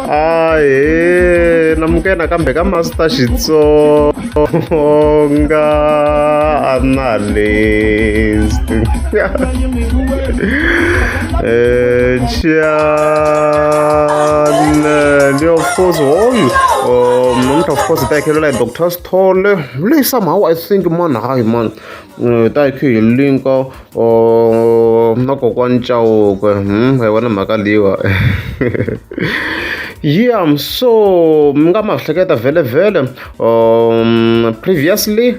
Ahee namukela nakambe ka Master Xitsonga Analyst channel of course hoyu namuntlha of course hi ta hi khelela hi Doctor Sithole leyi somehow I think man hayi man hi ta hi khe hi linka na kokwani Chauke hi vona mhaka leyiwa yeah so mi nga ma hleketa vhele vhele previously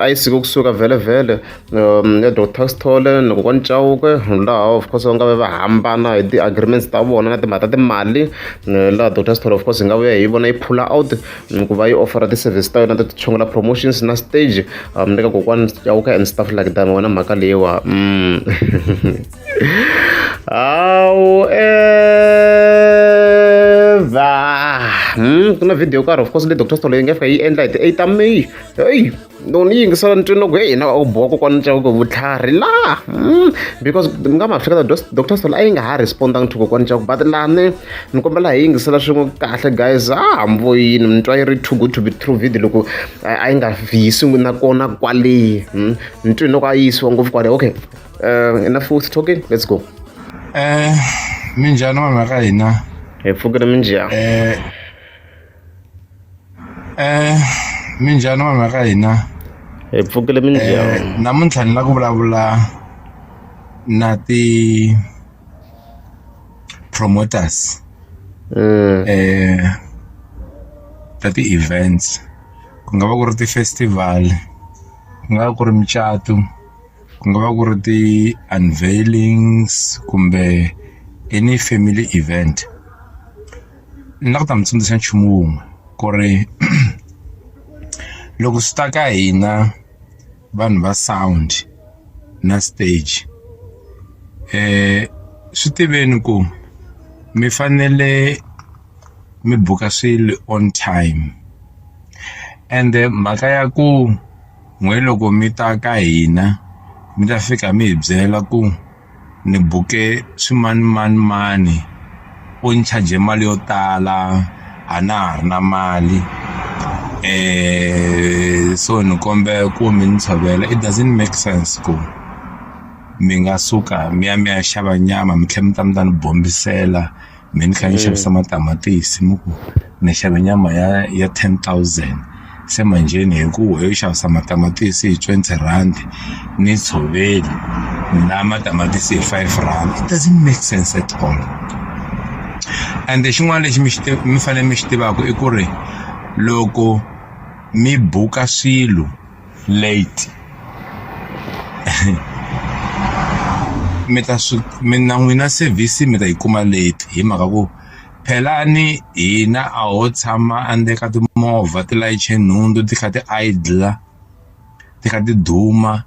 a yi sike kusuka vhele vhele ya Doctor Sithole na kokwani Chauke laha of course va nga ve va hambana hi ti-agreements ta vona na timhaka ta timali laha Doctor Sithole of course hi nga vuya hi vona yi pull out ku va yi offer ti-service ta yona ta tichongela promotions na stage le ka kokwani Chauke and stuff like that wona mhaka leyiwa however ku na video yo karhi of course leyi Doctor Sithole yi nga fika yi endla hi ti-8 ta May heyi loko ni yingisela ni twe ni ku heyi na u boha kokwani Chauke vutlhari la because mi nga ma hleketa Doctor Sithole a yi nga ha respond-angi to kokwani Chauke but lani ni kombela hi yingisela swin'we kahle guys a hambo yini ni twa yi ri too good to be true video loko a yi nga yisiwi nakona kwale ni twi loko a yisiwa ngopfu kwale okay enough with talking let's go. Minjhani vanhu va ka hina? Hi pfukile minjhani? Minjhani vanhu va ka hina? Hi pfukile minjhani? Namuntlha ni la ku vulavula na ti promoters ta ti-events ku nga va ku ri ti-festival ku nga va ku ri micato ku nga va ku ri ti-unveilings kumbe any family event. Ni la ku ta mi tsundzuxa nchumu wun'we ku ri loko swi ta ka hina vanhu va sound na stage swi tiveni ku mi fanele mi buka swilo on time ende mhaka ya ku n'we loko mi ta ka hina mi ta fika mi hi byela ku ni buke swimanimani u ni charge mali yo tala a na ha ri na mali so ni kombela ku mi ni tshovela it doesn't make sense ku mi nga suka mi ya mi ya xava nyama mi tlhela mi ta mi ta ni bombisela me ni kha ni xavisa matamatisi mi ku ni xave nyama ya ya 10,000 se manjheni hi ku yo xavisa matamatisi hi 20 rand ni tshoveli na matamatisi hi 5 rand it doesn't make sense at all ende xin'wana lexi mi xi mi fanele mi xi tivaka i ku ri loko mi buka swilo late mi ta swi mi na n'wina service mi ta yi kuma late hi mhaka ku phela ni hina a ho tshama endzeni ka timovha ti layiche nhundzu ti kha ti idle ti kha ti duma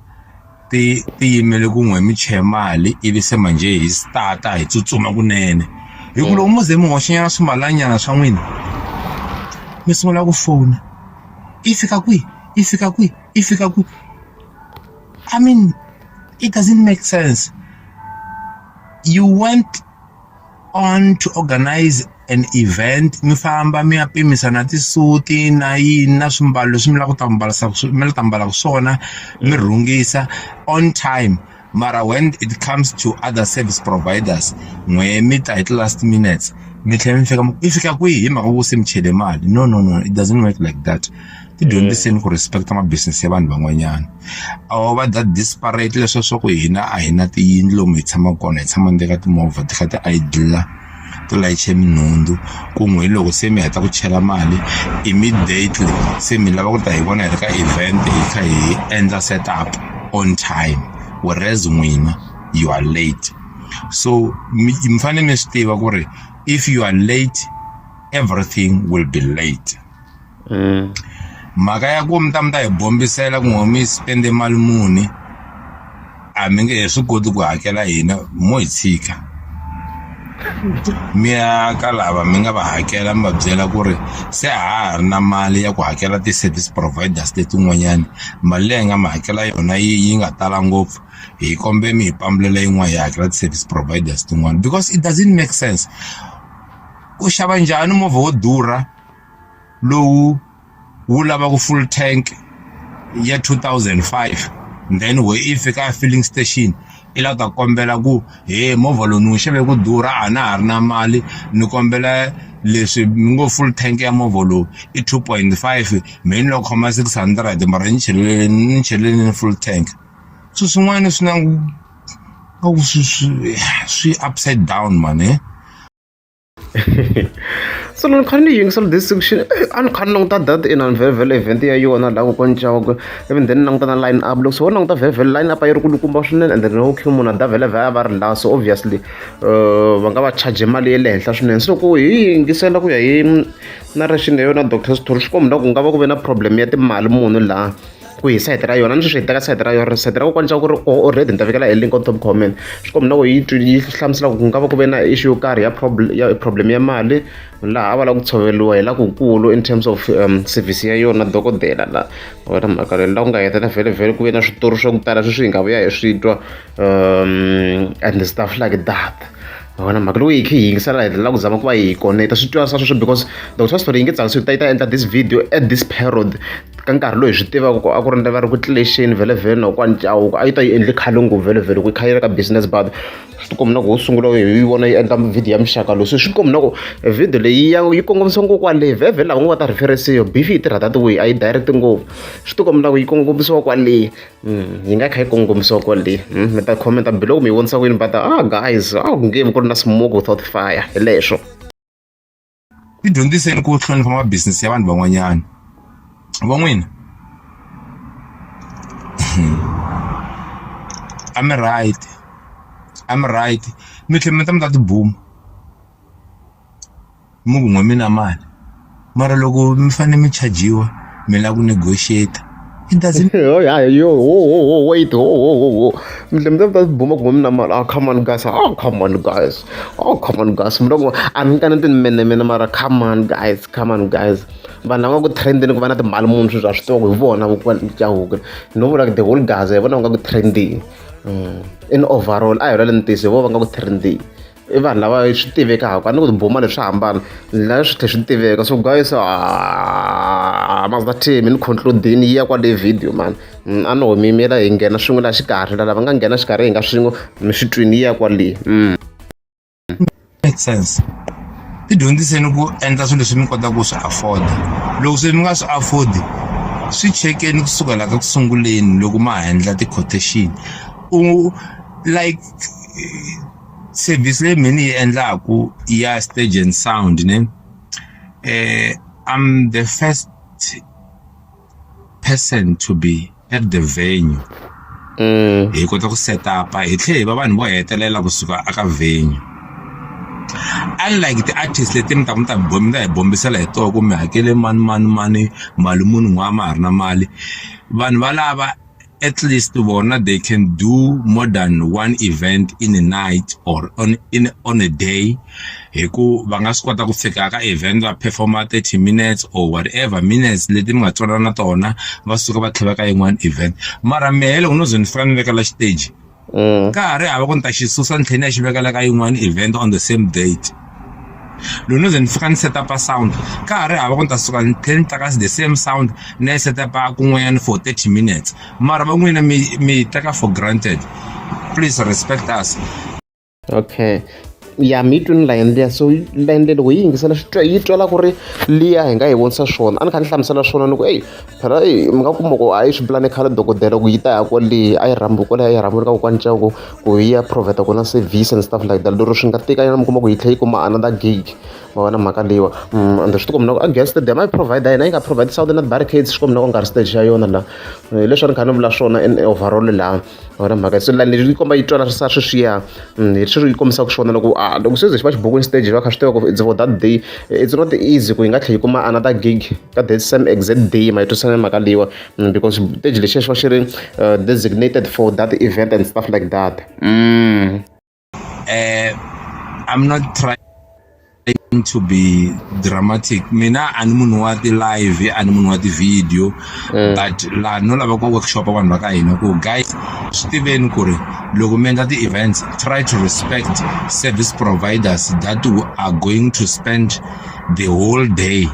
ti ti yimele ku n'we mi chela mali ivi se manjhe hi start-a hi tsutsuma kunene hi ku loko mo ze mi hoxanyana swimalanyana swa n'wina mi sungula ku fona yi fika kwihi yi fika kwihi yi fika kwihi I mean it doesn't make sense you went on to organize an event mi famba mi ya pimisa na tisuti na yini na swimbalo leswi mi lava ku ta mbarisa mi la ta mbalaka swona mi rhungisa on time mara when it comes to other service providers n'we mi ta hi ti-last minutes mi tlhela mi fika mi fika kwihi hi mhaka ku se mi chele mali no no no it doesn't work like that ti dyondziseni ku respect ma-business ya vanhu van'wanyana a wo va that desperate leswiya swa ku hina a hi na tiyindlu lomu hi tshamaka kona hi tshama ndzeni ka timovha ti kha ti idle ti layiche minhundzu ku n'we hi loko se mi heta ku chela mali immediately se mi lava ku ta hi vona hi ri ka event hi kha hi endla set up on time whereas n'wina you are late so mi fanele mi swi tiva ku ri if you are late everything will be late. Mhaka ya ku mi ta mi ta hi bombisela ku n'we mi spend mali muni a mi nge he swi koti ku hakela hina mo hi tshika mi ya ka lava mi nga va hakela mi va byela ku ri se a ha ha ri na mali ya ku hakela ti-service providers letin'wanyani mali leyi hi nga mi hakela yona yi yi nga tala ngopfu hi kombe mi hi pambulela yin'wana hi hakela ti-service providers tin'wana because it doesn't make sense. U xava njhani movha wo durha lowu wu lavaka full tank ya 2005, then we i fika a filling station i lava ku ta kombela ku he movha lowu ni wu xave ku durha, a na ha ri na mali, ni kombela leswi mi ngo full tank ya movha lowu i 2.5, mehe ni lo khoma 600, mara ni cheleleni ni cheleleni full tank. Swilo swin'wana swi na swi swi upside down man eh. So loko ni kha ni yingisela this section, a ni kha ni languta that inani vhele event ya yona laha kokwani Chauke, ivi then ni languta na line up. Loko se wo languta vhele line up a yi ri kulukumba swinene, and then okay, munhu a da vhele vhele a va ri laha, so obviously va nga va charge mali ya le henhla swinene. Se loko hi yingisela ku ya hi narration ya yona Doctor Sithole, swi komba ku nga va ku ve na problem ya timali muni laha ku hi sayiti ra yona. Ni sweswi hi teka sayiti ra yona, sayiti ra kokwani Chauke ri already ni ta vekela e link on top comment. Swi komba na ku yi yi hlamusela ku nga va ku ve na issue yo karhi ya problem, ya problem ya mali laha a va lava ku tshoveriwa hi la kukulu in terms of service ya yona dokodela la wena mhaka leyi la ku nga heta vhele vhele ku ve na switori swa ku tala sweswi hi nga vuya hi swi twa and stuff like that. Wona mhaka loko hi kha hi yingisela hi la ku zama ku va hi connecta swi twa swa sweswo, because Doctor Story yi nge tsakisi yi ta yi ta endla this video at this period ka nkarhi lowu hi swi tivaka ku a ku ri va ri ku tlilexeni vhele vhele na kokwani Chauke a yi ta yi endle khale ngopfu vhele vhele ku yi kha yi ri ka business, but swi tikomba na ku ho sungula hi yi vona yi endla video ya muxaka lowu. Se swi tikomba na ku video leyi ya yi kongomisa ngopfu kwale vhele vhele lava ngo va ta referensiwa beef yi tirha that way, a yi direct ngopfu. Swi tikomba na ku yi kongomisiwa kwale, yi nga kha yi kongomisiwa kwale. Mi ta commenta below mi yi vonisa ku yini, but ah guys, a ku nge vi ku ri na smoke without fire, hi leswo. Ti dyondziseni ku hlonipha ma-business ya vanhu van'wanyana va n'wina. A mi right, a mi right, mi tlhela mi ta mi ta tibuma mi ku n'we mi na mali, mara loko mi fanele mi chajiwa mi lava ku negotiate, it doesn't Oh yeah, yo, oh, oh, oh, wait, oh, oh, oh, oh. Mi tlhela mi ta buma ku mi na mali. Oh, come on guys, oh, come on guys, oh, come on guys. Mi loko a ni kana timenemene, mara come on guys, come on guys. Vanhu lava nga ku trendeni ku va na timali munhu sweswi a swi tiva ku hi vona kokwani Chauke. No vula the whole Gaza hi vona va nga ku trendeni. In overall a hi vulavuleni ntiyiso, hi vona va nga ku trendeni. I vanhu lava swi tivekaka, a ni ku tibuma leswi swa hambana la swi tlhela swi tiveka. So guys, ah, master team ni concludini yi ya kwale video man, a no mi yimela hi nghena swin'we laha xikarhi, lava nga nghena xikarhi hi nga swin'we mi swi twini yi ya kwale. Make sense. Ti dyondziseni ku endla swilo leswi mi kotaka ku swi afford. Loko se mi nga swi afford, swi chekeni kusukela ka ku sunguleni loko ma ha endla ti-quotation. U like service leyi mina ni yi endlaku ya stage and sound ne, I'm the first person to be at the venue. Hi kota ku set up, hi tlhela hi va vanhu vo hetelela kusuka aka venue, unlike ti-artist leti mi ta mi ta mi ta hi bombisela hi toho ku mi hakele mani mani mani mali muni n'wa ma ha ri na mali. Vanhu valava at least vona they can do more than one event in a night or on in on a day, hi ku va nga swi kota ku fika ka event va performa 30 minutes or whatever minutes leti mi nga twanana na tona, va suka va tlhela ka yin'wana event. Mara mehe loko no ze ni fika ni vekela xiteji, ka ha ri hava ku ni ta xi susa ni tlhela ni ya xi vekela ka yin'wana event on the same date. Loko no ze ni fika ni set up sound, ka ha ri hava ku ni ta suka ni tlhela ni teka the same sound ni ya yi set up kun'wanyana for 30 minutes. Mara va n'wina mi mi teka for granted. Please respect us. Okay, ya mi yi twini layeni liya. So layeni leyi loko yi yingisela swi twa yi twala ku ri liya hi nga yi vonisa swona, a ni kha ni hlamusela swona ni ku eyi phela eyi mi nga kuma ku a yi swi pulane khale dokodela ku yi ta ya kwale, a yi rhambi kwale, a yi rhambi ka kokwani Chauke ku yi ya provide kona service and stuff like that, lero swi nga tika nyana mi kuma ku yi tlhela yi kuma another gig. Ma vona mhaka leyiwa, ende swi tikomba na ku a guest stadium a yi provide yena yi nga provide sound na barricades, swi komba na ku nga ri stage ya yona laha, hi leswi a ni kha ni vula swona in overall laha. Wona mhaka se line leyi yi komba yi twala sa sweswiya, hi sweswi yi kombisaka swona loko a loko se ze xi va xi bukwini stage va kha swi tiva ku it's for that day, it's not easy ku yi nga tlhela yi kuma another gig ka that same exact day. Ma yi twisisa mhaka leyiwa, because stage lexiya xi va xi ri designated for that event and stuff like that. I'm not trying to be dramatic mina a ni munhu wa ti-live a ni munhu wa ti-video but laha no lava ku workshop vanhu va ka hina ku guys swi tiveni ku ri loko mi endla ti-events, try to respect service providers that are going to spend the whole day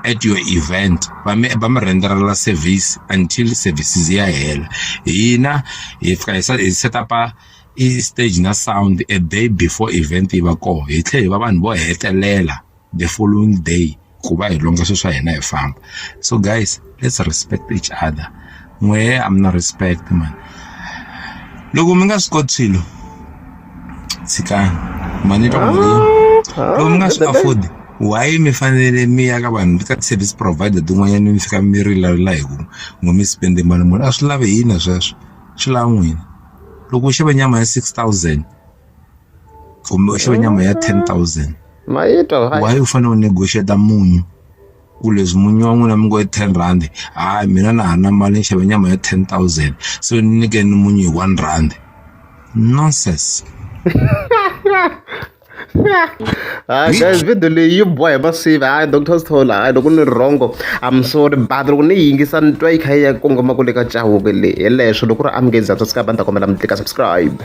at your event. Va mi renderela service until services ya hela. Hina hi fika hi set up-a i stage na sound a day before event yi va kona, hi tlhela hi va vanhu vo hetelela the following day ku va hi longa swilo swa hina hi famba. So guys, let's respect each other. N'wehe a mi na respect, man. Loko mi nga swi koti swilo, tshikani mani twa ku loko mi nga swi afford, why mi fanele mi ya ka vanhu ka service provider tin'wanyana, mi fika mi rilarila hi ku n'we mi spende mali muni? A swi lavi hina sweswo, swi lava n'wina. Loko u xava nyama ya 6000 kumbe u xava nyama ya 10,000, Mayitwa. why u fanele u negotiate munyu ku leswi munyu wa n'wina mi ngo i R10? Hayi, mina na ha na mali ni xava nyama ya 10,000, so ni nyikeni munyu hi R1. Nonsense. Hayi guys, video leyi yi boha hi masivi. Hayi, Dr Sithole, hayi, loko ni ri wrong, I'm sorry, but loko ni yingisa ni twa yi kha yi ya kongoma kule ka Chauke leyi. Hi leswo loko ku ri amukezi subscribe, a ni ta kombela mi tlika subscribe.